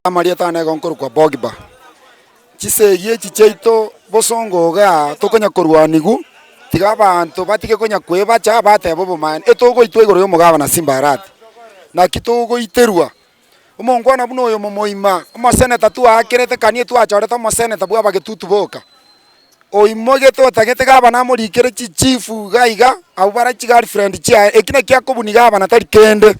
Amarieta ane igo nkorokwa Bogba. Chisegi echi chiaito bosongo igaa tokonya korwanigwa, tiga abanto batige konya koebacha bateba obomaene, etogoitwa igoro ya omogabana Simba Arati. Naki togoiterwa, omongwana buna oyo momoima, omoseneta twaakerete kani twachorete omoseneta bwa abagetutu boka, oimogete otagete gabana amorikere chichifu iga iga, abwo bare chigirlfriend chiaye, eki nakio akobuni gabana tari kende.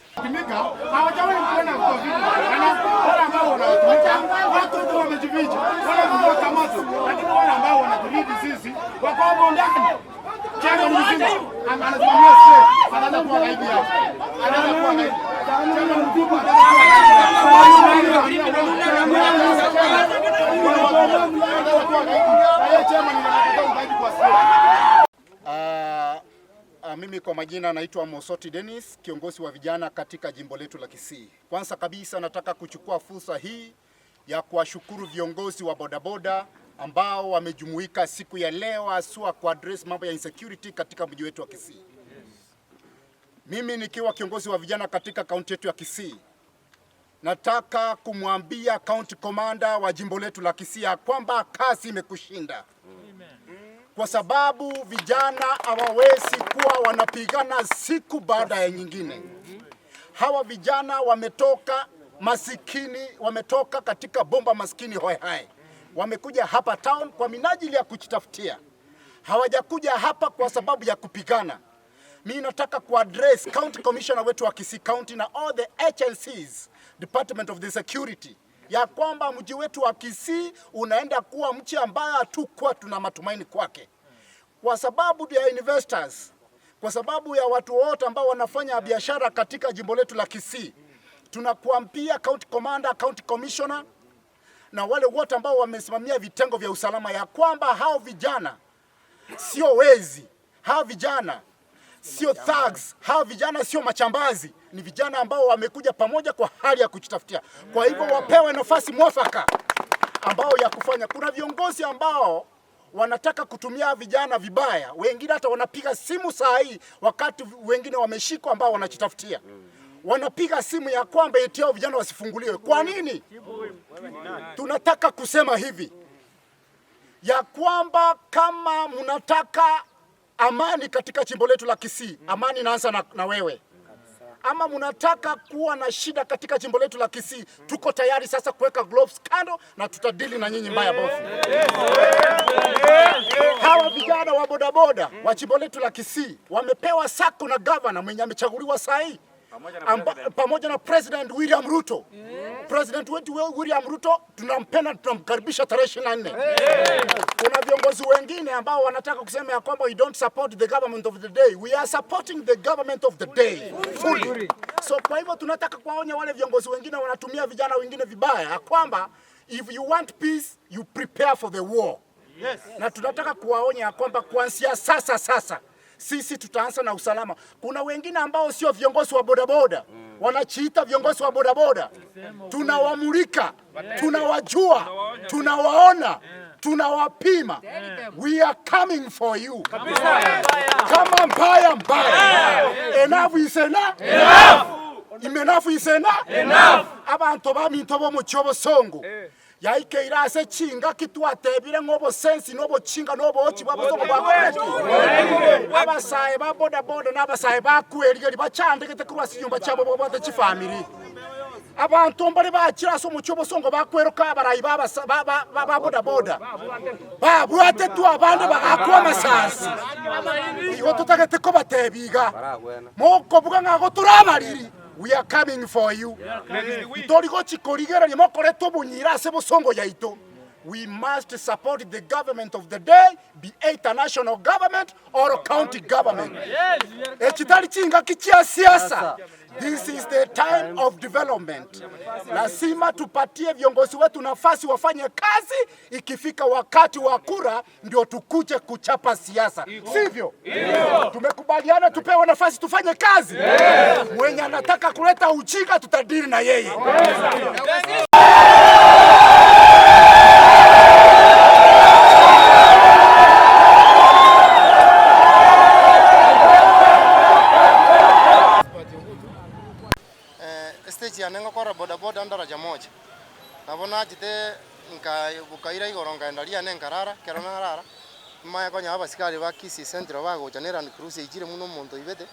Uh, mimi kwa majina naitwa Mosoti Dennis, kiongozi wa vijana katika jimbo letu la Kisii. Kwanza kabisa nataka kuchukua fursa hii ya kuwashukuru viongozi wa bodaboda ambao wamejumuika siku ya leo haswa ku address mambo ya insecurity katika mji wetu wa Kisii. Mimi nikiwa kiongozi wa vijana katika kaunti yetu ya Kisii, nataka kumwambia county commander wa jimbo letu la Kisii ya kwamba kazi imekushinda kwa sababu vijana hawawezi kuwa wanapigana siku baada ya nyingine. Hawa vijana wametoka masikini, wametoka katika bomba maskini hoihai, wamekuja hapa town kwa minajili ya kujitafutia, hawajakuja hapa kwa sababu ya kupigana. Mi nataka kuaddress county commissioner wetu wa Kisii County na all the HNCs, Department of the Security ya kwamba mji wetu wa Kisii unaenda kuwa mji ambayo hatukuwa tuna matumaini kwake, kwa sababu ya investors, kwa sababu ya watu wote ambao wanafanya biashara katika jimbo letu la Kisii. Tunakuambia county commander, county commissioner na wale wote ambao wamesimamia vitengo vya usalama ya kwamba hao vijana sio wezi, hao vijana sio thugs, hawa vijana sio machambazi, ni vijana ambao wamekuja pamoja kwa hali ya kujitafutia. Kwa hivyo wapewe nafasi mwafaka ambao ya kufanya. Kuna viongozi ambao wanataka kutumia vijana vibaya, wengine hata wanapiga simu saa hii wakati wengine wameshikwa ambao wanajitafutia, wanapiga simu ya kwamba eti hao vijana wasifunguliwe. Kwa nini? Tunataka kusema hivi ya kwamba kama mnataka amani katika jimbo letu la Kisii, amani inaanza na, na wewe. Ama mnataka kuwa na shida katika jimbo letu la Kisii, tuko tayari sasa kuweka gloves kando na tutadili na nyinyi mbaya bofu. Hawa vijana wa bodaboda wa jimbo letu la Kisii wamepewa sako na gavana mwenye amechaguliwa saa hii Amba, pamoja na President William Ruto. President wetu William Ruto tunampenda, tunamkaribisha tarehe 24. Kuna viongozi wengine ambao wanataka kusema ya kwamba we don't support the government of the day. We are supporting the government of the day fully. So kwa hivyo tunataka kuwaonya wale viongozi wengine wanatumia vijana wengine vibaya ya kwamba if you want peace you prepare for the war. Yes. Na tunataka kuwaonya ya kwamba kuanzia sasa sasa sisi tutaanza na usalama. Kuna wengine ambao sio viongozi wa bodaboda mm. wanachiita viongozi wa bodaboda, tunawamulika, tunawajua, tunawaona, tunawapima. We are coming for you kama mbaya mbaya. Enough is enough. Enough is enough. Abanto baminto b'omochie obosongo Yaikeire ase chingaki twatebire ng'a obosensi na obochinga na oboochi bw'abasongo bwakorire ki? Abasae ba bodaboda na abasae ba kwerigeria bachandegete korwa ase chinyomba chiabo babwate chifamiri. Abanto mbare bachire ase omochie obosongo bakweroka abarai ba abasa ba ba ba bodaboda babwatetwe abande bagakwa amasasi. Igo totagete kobatebia iga, mokobuga ng'a igo tore abariri. We are coming for you. Ntori gochi korigereria mokorete obonyira ase bosongo yaito. We must support the government of the day, be it a national government or county government. Echi tari chingaki chia siasa. This is the time of development. Lazima tupatie viongozi wetu nafasi wafanye kazi. Ikifika wakati wa kura ndio tukuje kuchapa siasa, sivyo? Tumekubaliana tupewe nafasi tufanye kazi. Mwenye anataka kuleta ujinga tutadili na yeye. Estage yane ngokora bodaboda ndaraja moja, nabo nachete nkabokaira igoro nkaenda riane nkarara, ekero narara, nimanye konya abasikari ba Kisii Central bagocha ne Land Cruiser eichire buna omonto oibete,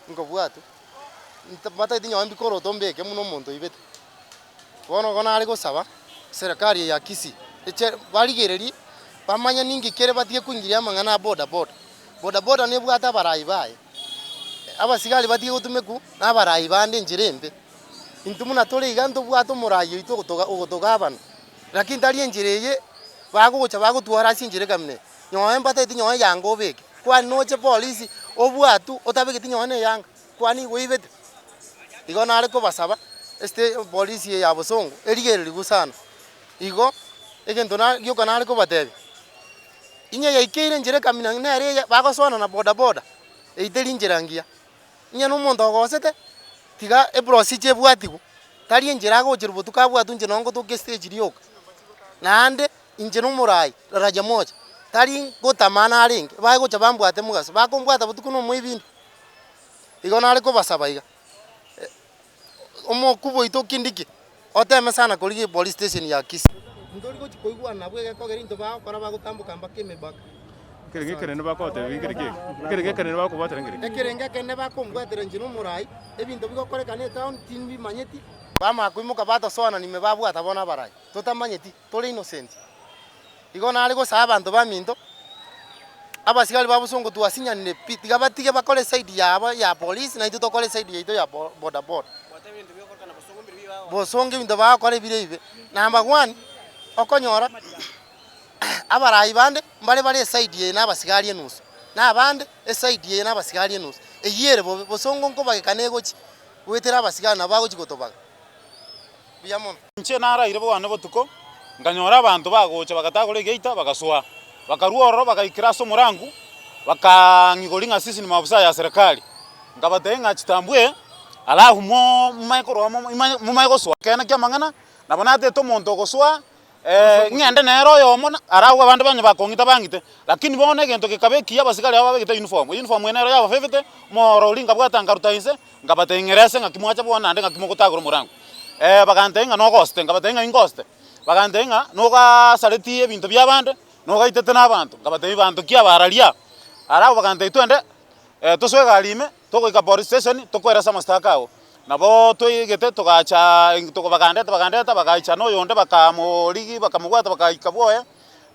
nkobwatwa, nta batagete nonye mbikoroto mbeke buna omonto oibete. Bono igo nare gosaba, serikali eye ya Kisii, eche barigererie, bamanye ninki kere batige koingiria amang'ana a bodaboda. Bodaboda nebwate abarai baye, abasigari batige gotumekwa na abarai bande enchera embe. Intwe buna tore iga ntobwate omorai oito ogotoga ogotogabana, lakini tari enchera eye bagocha bagotwara ase enchera ekamina eye. Nonye mbatagete nonye eyanga obeke, kwani noche polisi obwatwe otabegeti nonye na eyanga, kwani igo oibete? Igo nare kobasaba esite polisi eye ya bosongo erigererigwe sana. Igo, egento na gioka nare kobatebia, inye yaikeire enchera ekamina nere eye bagosoana na bodaboda, eyio teri nchera ngiya. Onye na omonto ogosete, tiga eprocedure ebwatigwe, tari enchera agocherwa botuko abwatwe inche nonye ngotoka estage rioka. Naende inche na omorai daraja moja, tari ngotamana narenge, bagocha bambwate mogaso, bakombwata botuko na omoibindi. Igo nare kobasaba iga, omokubwa oito Kindiki, oteme sana korigia epolice station ya Kisii. Ntori gochi koigwana nabwo egekogera into bagokora bagotamboka mpaka emebaka. Ekerengo ekenene bagotebia nkereki eke? Ekerengo ekenene bakobwatera nkereki? Ekerengo ekenene bakombwatera inche na omorai, ebinto bigokorekana etown timbimanyeti. Bamanya koimoka batosoana ime babwata bono abarai, totamanyeti, tore innocent. Igo nare gosaba abanto baminto, abasigari ba bosongo twasinyanire pi, tiga batige bakore eside yabo ya polisi naintwe tokore eside yaito ya bodaboda. Bosongo ebinto bagokora ebire ebibe. Number one, okonyora abarai bande mbare bare eside eye na abasigari enusu, na abande eside eye na abasigari enusu. Eyio ere bobe, bosongo nkobagekana egochi goetera abasigari nabo bagochi gotobaga. Mbuya mono. Inche naraire bwane botuko, nkanyora abanto bagocha bagatagora egeita, bagasoa. Bakarua ororo bagaikera ase omorangu, bakaang'igoria ng'a sisi ni maafisa ya serikali. Nkabatebia ng'a chitambue, alafu mo momanye korwa mo momanye gosoa. Ekeene ki'amang'ana, nabo natete omonto ogosoa ng'ende nere oyomo na arabwo abande banye bakong'ita bang'ite. Lakini bono egento gekaba ekiya abasigari aba babegete uniform, uniform eye nero yabafebete, omoro oria nkabwata nkaruta inse, Nkabatebia, Ing'ere ase ng'aki mwacha bono naende ng'aki mogotagora omorango? Bagantebia ng'a nogosete, nkabatebia ng'a ingosete. Bagantebia ng'a nogasaretie ebinto bi'abande, nogaitete na abanto. Nkabatebia banto ki abararia? Ara abwo bagantebia twende tosoe egari ime, togoika police station, tokoere ase amasitaka ao. Nabo twaigete togacha bagandeta bagandeta bagaicha na oyonde bakamorigia bakamobwata bakaika bwoye,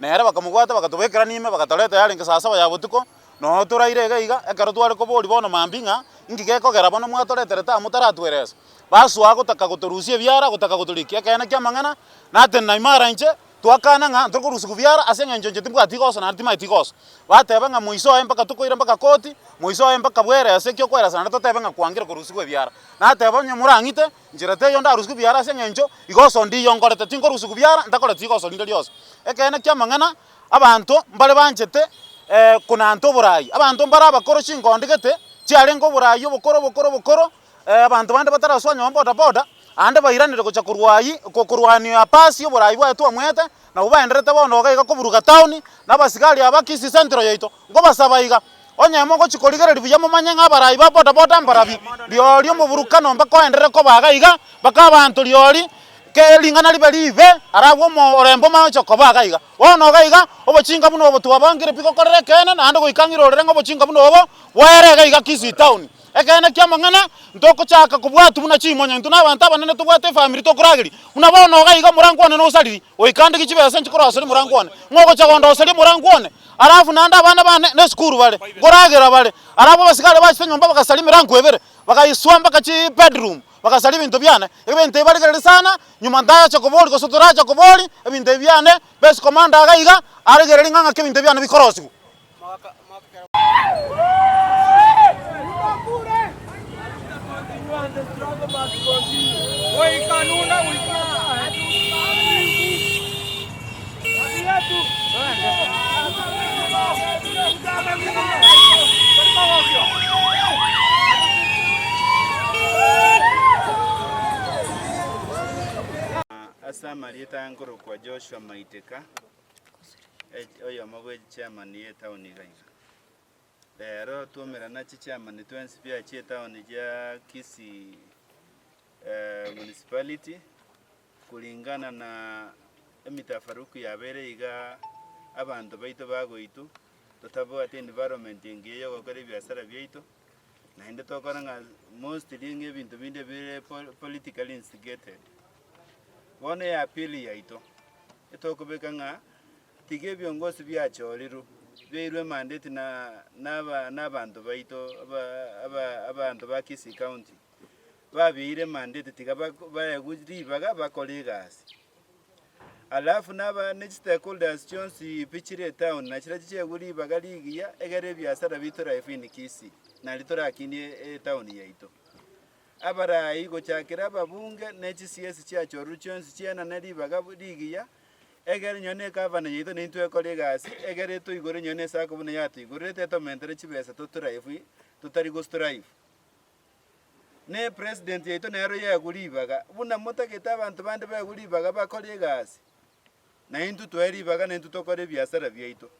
nere bakamobwata bakatobekerania ime bakatoreta yarenge saa saba ya botuko. Noo toraire iga iga, ekero tware koboria bono mambia ng'a inki gekogera bono mwatoreterete aa motaratweresa. Basoa gotaka gotorusia ebiara, gotaka gotorikia ekeene ki'amang'ana, natenena imara inche, twakana ng'a ntokorusigwa biara ase eng'encho inche timbwati goso naende timanyeti goso. Bateba ng'a moiso oye mpaka tokoira mpaka koti, moiso oye mpaka bwerese eki okoeresa naende totebe ng'a kwangire korusigwa ebiara. Nateba onye morang'ite, nchera teiyo ndarusigwe biara ase eng'encho igoso ndiyo nkorete, tinkorusigwa biara ntakoreti igoso rinde rionsi. Ekeene ki'amang'ana, Abanto mbare banchete konanta oboraai, abanto mbare abakoro chinkondi gete, chiarenge oboraai obokoro obokoro obokoro, abanto bande batarasoa nyomba boda boda, aande bairanire gocha korwa ayio korwania pasi oboraai bwaye twamwete, nabwo baenderete bono iga iga koburuga town, na abasigari aba Kisii Central yaito, nkobasaba iga, onye mogochi korigereria buya momanye ng'a abarai ba boda boda mbarabi, rirorio omoburukano mpaka oenderere koba iga iga, mpaka abanto rirorio Kera ring'ana ribe riibe, arabwo omorembe omoche koba iga iga. Bono iga iga, obochinga buna obo twabangire pi gokorera ekeene, naende goika ng'ire orere ng'a obochinga buna obo bwaere iga iga Kisii town. Ekeene ki'amang'ana, ntogochaka kobwatwa buna chimonyo, intwe na abanto abanene tobwate efamiri tokorageria. Buna bono iga iga omorango one nosariri, goika ndigie chibesa inche koroseria omorango one. Ng'o ogocha kondoseria omorango one? Alafu naende abana bane nesukuru bare, nkoragera bare. Alafu abasigari bachete nyomba bagasaria emerango ebere, bagaiswa mpaka chibedroom. bagasaria ebinto biane, ebinto ebi barigereria sana, nyuma ntacha koboria gose toracha koboria, ebinto ebi biane, base commander iga iga, arigererie ng'a ng'aki ebinto biane bikorosiwa. Ase amarieta nkorokwa Joshua Maiteka, oyomo bwe chichairman ye etown iga iga. Rero twaumerana chichairman twensi bia chietown chia Kisii municipality kulingana na emitafaruku yabeire iga abanto baito bagoitwa, totabwati environment engiya ya ogokora ebiasara biaito, naende tokora ng'a mostly ng'a ebinto binde bire politically instigated. Bono eappeal yaito, etokobeka ng'a tiga ebiongosi biachorirwe, biairwe emandate na naba nabanto baito aba aba abanto ba Kisii County, babiaire emandate tiga bako baegwe ribaga bakore egasi. Alafu naba ne chistakeholders chionsi pi chire etown nachirochio chiaegwe ribaga rigiya egere ebiasara biito life in Kisii, nari torakinie etown yaito. Abarai gochakera ababunge ne chi-CS chiachorurwe chionsi chienane ribaga rigiya, egere nonye na egavana yaito naintwe ekore egasi, egere etoigore nonye na esako buna yatoigorerete etomentere chibesa totrive totari gostrive. Ne epresident yaito nero yaegwe ribaga, buna motagete abanto bande baegwe ribaga bakore egasi, naintwe toe ribaga naintwe tokore ebiasara biaito.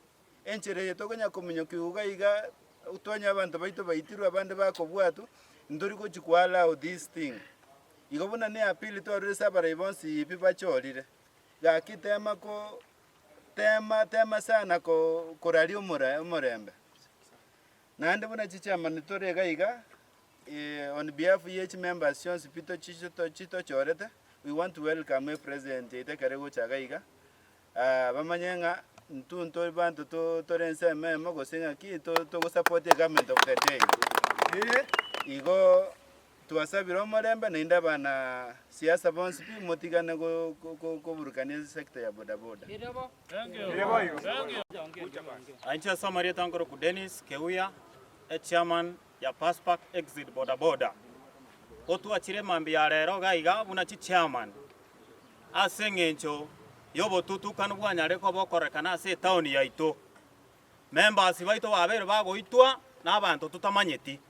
Enchera eye tokonya kominyoka iga iga, twanyora abanto baito baitirwe abande bakobwatwa, ntori gochi ko allow this thing. Igo buna ne appeal twarure ase abarai bonsi pi bachorire, gaki tema ko tema tema sana ko koraria omora omorembe. Naende buna chichairman tore iga iga, on behalf ye chimembers chionsi pi tochi chitochorete, we want to welcome epresident yaito ekero egocha iga iga. Bamanye ng'a intwe ntore banto tore ensemo eyemo gose ng'aki togosupport egovernment of the day. Igo twasabire omorembe naende abana siasa bonsi pi motigane koburukania esector ya bodaboda. Inche ase amarieta nkorokwa Dennis Keuya, echairman ya Paspark Exit Bodaboda. Gotwachire mambia ya rero iga iga buna chichairman Ase engencho y'obotutukanu bwanyare koba okorekana ase etaoni yaito, members baito babeire bagoitwa na abanto totamanyeti.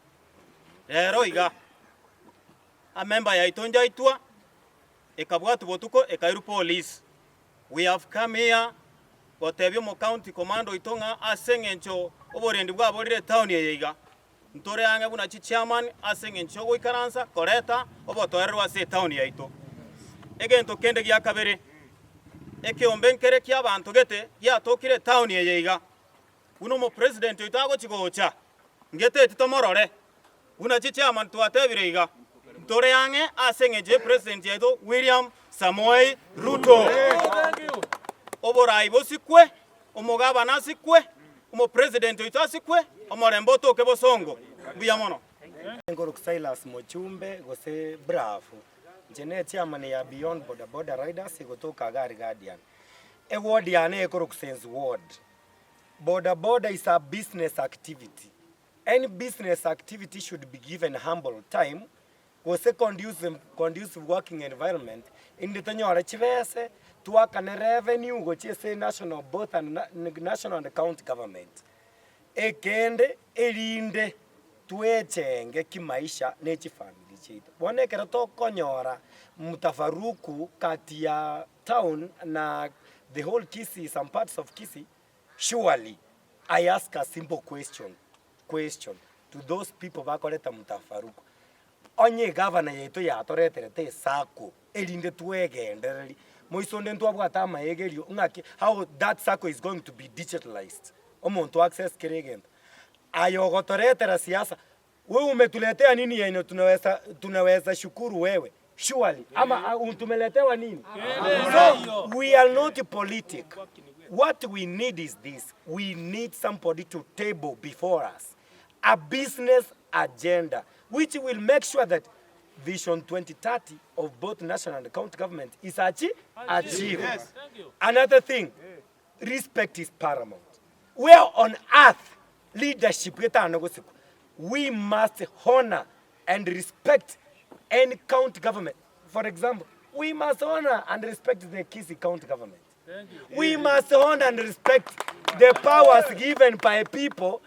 Rero iga, amember yaito njaitwa, ekabwatwa botuko ekairwa police. We have come here gotebia omo county commander oito ng'a ase engencho oborendi bwaborire etaoni eye iga, ntore ang'e buna chichairman ase engencho y'ogoikaransa koreta obotoereru ase etaoni yaito. Egento kende gia kabere, ekeombe nkere ki'abanto gete giatokire etaoni eye iga, buna omopresident oito agochi gocha, ngeteti tomorore, buna chichairman twatebire iga, ntore ang'e ase engencho y'epresident yaito William Samoei Ruto. Oborai bosikwe, omogabana asikwe, Omopresident oito asikwe, omorembe otoke bosongo. Mbuya mono. Nkorokwa Silas Mochumbe gose Brafu, inche ne chairman ya Beyond Boda Boda Riders egotoka iga aria Guardian. Eward yane ekorokwa Sense Ward. Boda boda is a business activity. Any business activity should be given humble time gose conducive conducive working environment, inde tonyore chibese, twakane revenue gochia ase national both and national and county government. Ekende erinde twechenge kimaisha ne chifamiri chiaito. Bono ekero tokonyora mtafaruku kati ya town na the whole Kisii, some parts of Kisii, surely I ask a simple question question to those people bakoreta mtafaruku, onye egavana yaito yatoreterete esacco erinde twegendererie, moiso onde ntwabwate amaegerio ng'aki how that sacco is going to be digitalized, omonto access kera egento. Aye ogotoretera siasa, wewe umetuletea nini yenye tunaweza tunaweza shukuru wewe surely ama tumeletewa nini? So we are not politic. What we need is this, we need somebody to table before us a business agenda which will make sure that. Vision 2030 of both national and county government is achi achieved. Another thing, respect is paramount. Where on earth leadership getana gosikwa, we must honor and respect any county government. For example, we must honor and respect the Kisii county government. We must honor and respect the powers given by people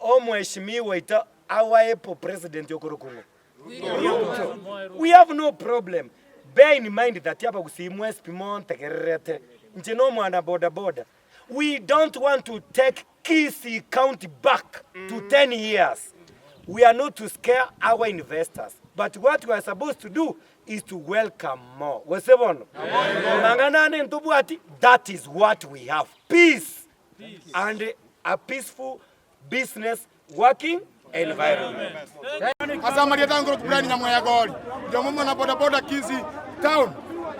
omweshimiwa oito our able president okorokwa ng'o? Ruto. We have no problem. Bear in mind that abagusii mwespi montegererete inche na omwana boda boda we don't want to take Kisii county back to 10 years. We are not to scare our investors but what we are supposed to do is to welcome more. Gose bono? Mang'ana ande ntobwati, that is what we have. Peace and a peaceful business working environment. Ase amarieta a Ngoroku Brian Nyamweya-Gori, inche omwana bodaboda Kisii Town,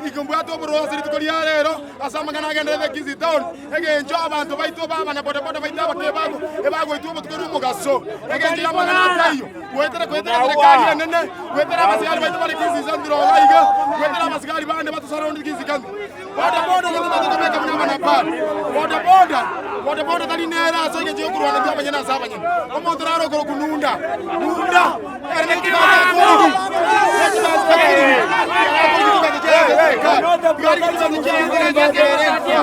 inche mbwate obororo ase rituko ria rero ase amang'ana agenderete Kisii Town, egencho abanto baito ba abana bodaboda baito abake ebago ebagoitwa obotuko na omogaso, egencho y'amang'ana ataiyo, goetera goetera eserekari enene, goetera abasigari baito bare Kisii Central iga iga, goetera abasigari bande batosurround Kisii County. Bodaboda onye totagete kobeka buna abanabari, bodaboda, bodaboda tari nere ase engencho y'okorwana intwe abanyene ase abanyene. Omonto nare okorokwa Nunda, Nunda, ere ne chibesa akorigi, ne chibesa akorigi, akorigi chibesa chiaye ase eserekari, iga arigi chibesa chiaye ase engencho ere engiya,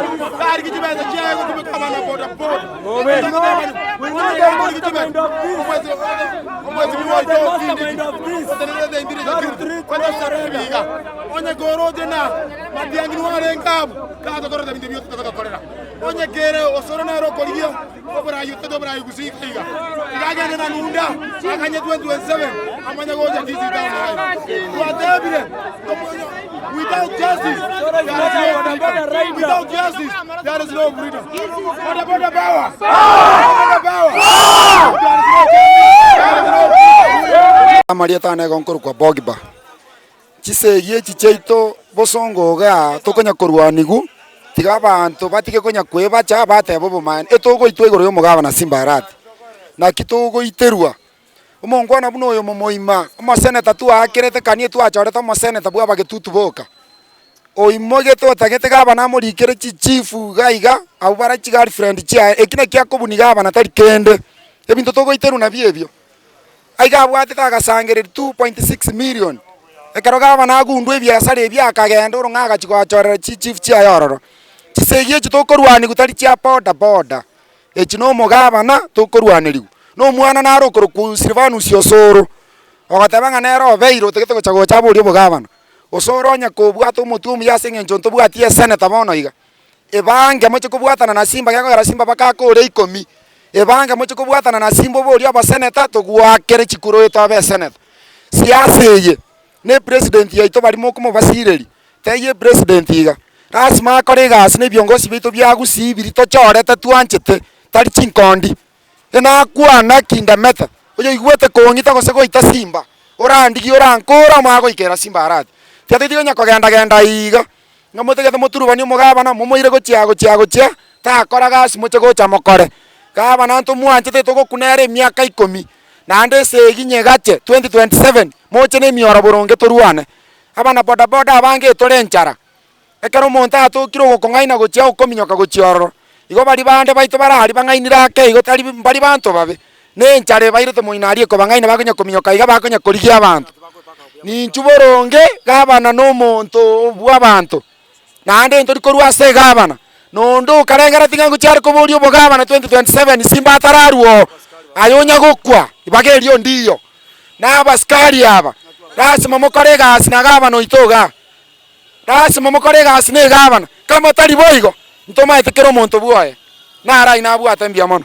arigi chibesa chiaye gotumeka abana bodaboda. Akorigi chibesa, omwezi omwezi oito otindiki, otenerete intiri security, kwanza ebiga, onye koroche na. Matiang'i nigo arenge abwo, tatokorete binto ebio togotokorera. Onye kere osoro nere okorigia oborai otete oborai gose iga iga. Iga agende na Nunda aganye 2027 amanye gocha Kisii town iga. Twatebire tomonyo without justice there is no freedom. Without justice there is no freedom. Boda boda power. Boda boda power. There is no justice, there is no freedom. Amarieta ane igo nkorokwa Bogba. Chisegi echi chiaito bosongo igaa tokonya korwanigu, tiga abanto batige konya kwebacha bateba obomaene, etogoitwa igoro y'omogabana Simba Arati. Naki togoiterwa? Omongwana buna oyo omomoima, omoseneta twaakerete kani etwachorete omoseneta bwa abagetutu boka, oimogete otagete gabana amorikere chichifu iga iga, abwo bare chigirlfriend chiaye, eki nakio akobuni gabana tari kende, ebinto togoiterwa nabio ebio. Aiga abwatete agasangereria 2.6 million, ekero gavana agundwa ebiasara ebio akagenda oro ng'a agachia gochorera chichief chiaye ororo. Chisegi echi tokorwanigwa tari chia boda boda, echi na omogavana tokorwanerigwa, na omwana naro okorokwa Silvanus Osoro, ogoteba ng'a nere obeire otagete gocha gocha aborie obogavana. Osoro onye kobwate omotwe omuya ase eng'encho ntobwati eseneta bono iga. Ebange moche kobwatana na Simba gekogera Simba bakakora ikomi, ebange moche kobwatana na Simba oborie oboseneta togoakere chikura oyo tobe eseneta. Siasa eye na epresident yaito baria mokomobasireria, teiyo epresident iga, lasima akore egasi na ebiongosi biaito bia gusii biria tochorete twanchete tari chinkondi. Enakwana ki ndamete, oyoigwete kong'ita gose goita Simba, orandigie orankore omanye goikera Simba arati. Tiatageti konya kogenda genda iga. Ng'a motegete moturubanie omogabana, momoire gochia gochia gochia, takora gasi moche gocha mokore. Gabana ntomwanchete togokuna ere emiaka ikomi, naende esegi nyegache 2027, moche na emioro boronge torwane. Abana boda boda abange etore enchara, ekero omonto atokire ogokong'aina gochia okominyoka gochia ororo, igo baria bande baito bare aria bang'ainire ake igo tari mbari banto babe, na enchara ebairete moino aria ekobang'aina bakonya kominyoka iga bakonya korigia abanto. Ninchu boronge gabana na omonto bw'abanto, naende ntori korwa ase egabana, na onde okarengereretie ng'a ngochia are koboria obogabana 2027 simba atararwa oo, aye onya gokwa, ibaga erio ndiyo. Na abasikari aba, lasima mokore egasi na gabana oito igaa, lasima mokore egasi na egabana, kama tari boigo, ntomaete kera omonto bwoye, naro ayio nabwate mbuya mono.